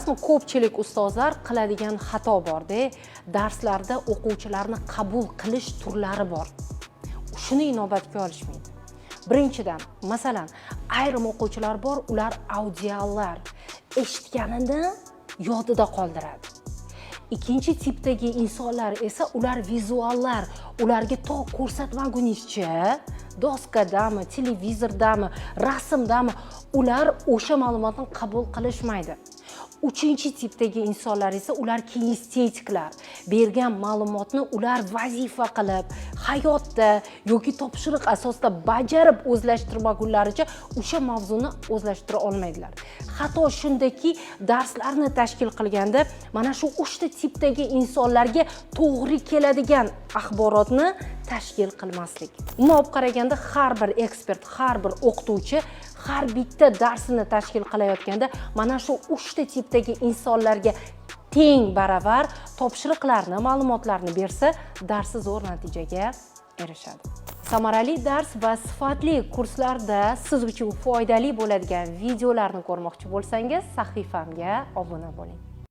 Bilasizmi, ko'pchilik ustozlar qiladigan xato borda, darslarda o'quvchilarni qabul qilish turlari bor, shuni inobatga olishmaydi. Birinchidan, masalan, ayrim o'quvchilar bor, ular audiallar, eshitganini yodida qoldiradi. Ikkinchi tipdagi insonlar esa ular vizuallar, ularga to ko'rsatmagunizcha, doskadami, televizordami, rasmdami, ular o'sha ma'lumotni qabul qilishmaydi. Uchinchi tipdagi insonlar esa ular kinestetiklar, bergan ma'lumotni ular vazifa qilib, hayotda yoki topshiriq asosida bajarib o'zlashtirmagunlaricha o'sha mavzuni o'zlashtira olmaydilar. Xato shundaki, darslarni tashkil qilganda mana shu uchta tipdagi insonlarga to'g'ri keladigan axborotni tashkil qilmaslik. Umuman olib qaraganda, har bir ekspert, har bir o'qituvchi har bitta darsini tashkil qilayotganda mana shu uchta tipdagi insonlarga teng baravar topshiriqlarni, ma'lumotlarni bersa, darsi zo'r natijaga erishadi. Samarali dars va sifatli kurslarda siz uchun foydali bo'ladigan videolarni ko'rmoqchi bo'lsangiz, sahifamga obuna bo'ling.